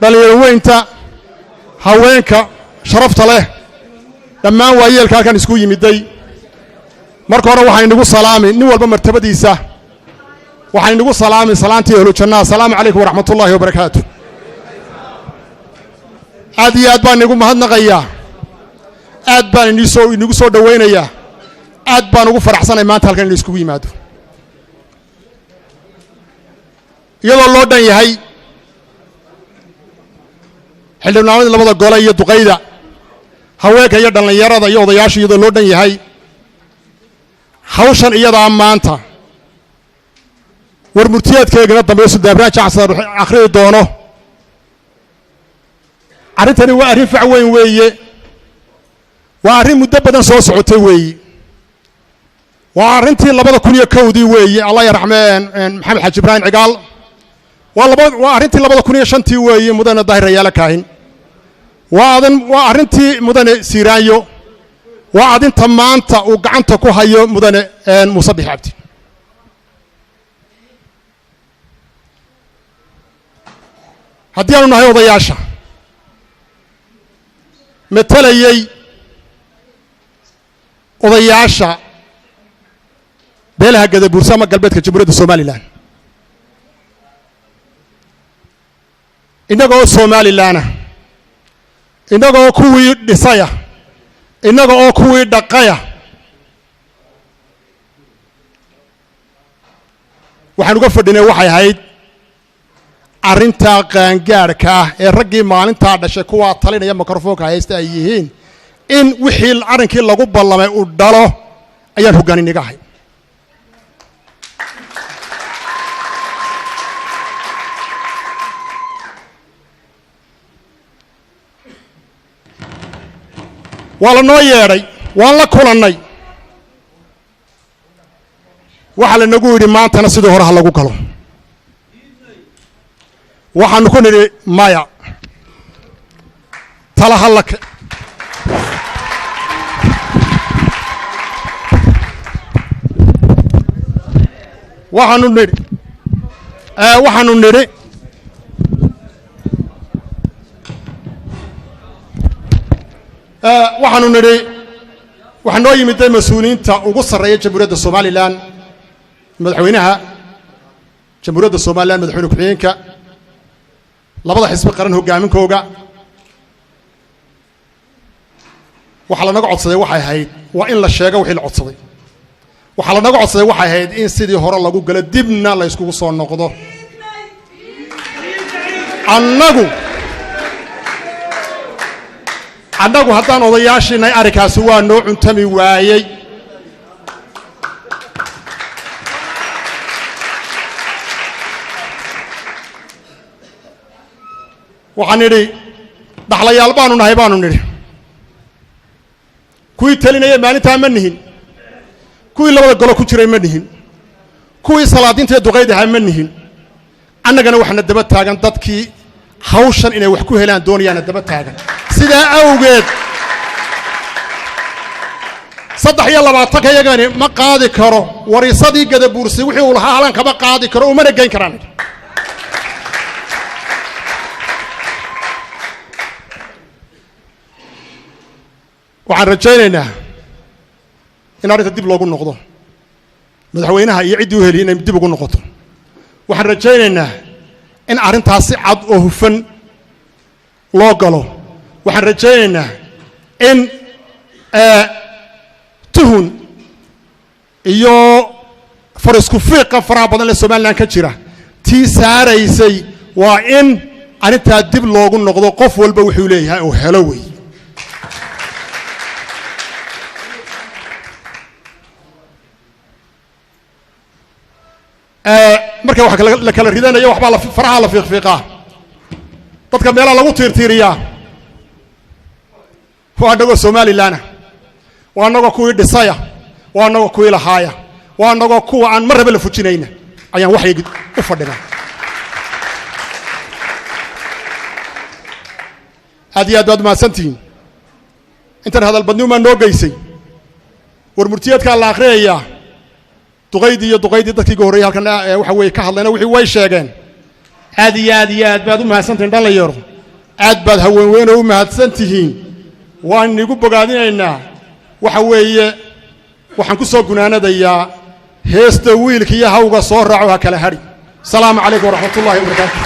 Dhalinyaro weynta, haweenka sharafta leh, dhammaan waayeelka halkan isku yimiday, marka hore waxaan inagu salaami nin walba martabadiisa, waxaan inagu salaami salaantii ahlu jannaha. Asalaamu calaykum waraxmat ullaahi wabarakaatu. Aad iyo aad baan inagu mahadnaqayaa, aad baan inagu soo dhowaynayaa, aad baan ugu faraxsanay maanta halkan inu iskugu yimaado, iyadoo loo dhan yahay xildhibnaamada labada gole iyo duqayda, haweenka iyo dhallinyarada iyo odayaasha, iyadoo loo dhan yahay hawshan iyadaa maanta war murtiyeedkeegana dambe Suldaan Jacsan akhriyi doono. Arrintani waa arrin fac weyn weeye, waa arrin muddo badan soo socotay weeye, waa arrintii 2001-dii weeye, Allah yarxamee Maxamed Xaaji Ibraahim Cigaal, waa arrintii 2005-tii weeye, mudane Daahir Rayaale Kaahin, waa arrintii mudane Siiraanyo, waa arrinta maanta uu gacanta ku hayo mudane Muuse Bixi Cabdi. Haddii aanu nahay odayaasha matalayey odayaasha beelaha Gadabuurse ama galbeedka Jamhuuriyadda Somalilan, innaga oo Somalilanah, innaga oo kuwii dhisaya, innaga oo kuwii dhaqaya, waxaan uga fadhinay waxay ahayd arrintaa qaangaadhka ah ee raggii maalintaa dhashay kuwaa talinaya mikrofoonka haysta ay yihiin in wixii arrinkii lagu ballamay uu dhalo ayaan hoggaan inaga ahay. Waa la noo yeedhay, waan la kulannay, waxaa lanagu yidhi maantana sidii hore ha lagu galo. Waxaanu ku nidhi maya, tala ha la waxaanu nidhi waxaanu nidhi waxaanu nidhi waxaa noo yimiday mas-uuliyiinta ugu sarreeya Jamhuuriyadda Somalilan, madaxweynaha Jamhuuriyadda Somalilan, madaxweyne ku-xigeenka, labada xisbi qaran hogaaminkooga. Waxaa lanaga codsaday waxay ahayd, waa in la sheego wixii la codsaday, waxaa lanaga codsaday waxay ahayd in sidii hore lagu galo, dibna la yskugu soo noqdo. Annagu haddaan odayaashiinay arrinkaasi waa noo cuntami waayey. Waxaan nidhi dhaxlayaal baanu nahay, baanu nidhi kuwii talinaya maalintaa ma nihin, kuwii labada golo ku jiray ma nihin, kuwii salaadiinta ee duqayd ahaa ma nihin. Annagana waxaana daba taagan dadkii hawshan inay wax ku helaan doonayaana daba taagan. Sidaa awgeed 23-ka yagani ma qaadi karo wariisadii Gadabuursi wixii uu lahaa, halan kama qaadi karo, umana geyn karaan. Waxaan rajaynaynaa in arrinta dib loogu noqdo, madaxweynaha iyo ciddii u heliy inay dib ugu noqoto. Waxaan rajaynaynaa in arrintaas si cad oo hufan loo galo. Waxaan rajaynaynaa in tuhun iyo farisku fiiqa faraha badan ee Somalilan ka jira tii saaraysay waa in arrintaa dib loogu noqdo, qof walba wuxuu leeyahay uu helo wey. Marka wax la kala ridanayo waxbaa la faraha la fiiqfiiqaa, dadka meelaha lagu tiirtiiriyaa. Waa annagoo Somalilanah, waa annagoo kuwii dhisaya, waa annagoo kuwii lahaaya, waa annagoo kuwa aan mar raba la fujinayna ayaan waxyagi u fadhinaa. Aad iyo aad baad mahadsantihiin. Intan hadalbadniumaa noo geysay war murtiyeedkaa la akhriyayaa. Duqaydii iyo duqaydii dadkii ga horreeyey halkan waxa weeye ka hadlayna wixii way sheegeen. Aad iyo aad iyo aad baad u mahadsantihiin dhalinyaro. Aad baad haweenweyno u mahadsan tihiin, waan inigu bogaadinaynaa. Waxa weeye, waxaan ku soo gunaanadayaa heesta wiilka iyo hawga soo raaco ha kala hadhi. Asalaamu calaykum waraxmat ullahi wabarakaatu.